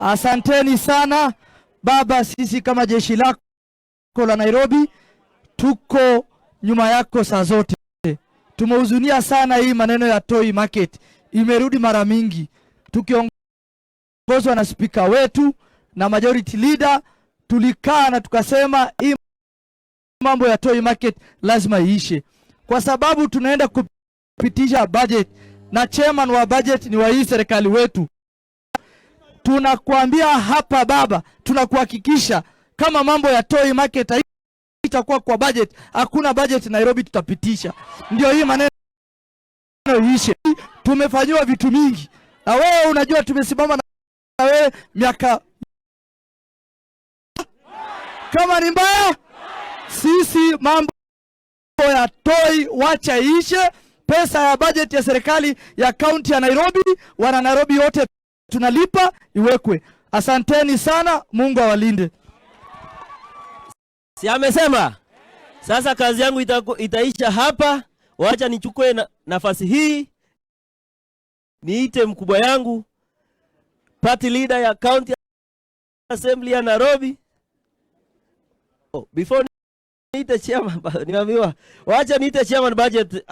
Asanteni sana baba, sisi kama jeshi lako la Nairobi tuko nyuma yako saa zote. Tumehuzunia sana hii maneno ya Toi Market, imerudi mara mingi, tukiongozwa na spika wetu na majority leader, tulikaa na tukasema hii mambo ya Toi Market lazima iishe, kwa sababu tunaenda kupitisha budget na chairman wa budget ni wa hii serikali wetu. Tunakuambia hapa baba, tunakuhakikisha kama mambo ya Toi Market itakuwa kwa budget, hakuna budget Nairobi tutapitisha. Ndio hii maneno iishe. Tumefanyiwa vitu mingi, na wewe unajua tumesimama na wewe miaka kama ni mbaya, sisi mambo ya Toi wacha iishe. Pesa ya budget ya serikali ya kaunti ya Nairobi, wana Nairobi wote tunalipa, iwekwe. Asanteni sana, Mungu awalinde. Si amesema? Sasa kazi yangu itaisha hapa. Wacha nichukue nafasi hii niite mkubwa yangu, party leader ya County Assembly ya Nairobi. Oh, before niite chairman, niambiwa wacha niite chairman budget.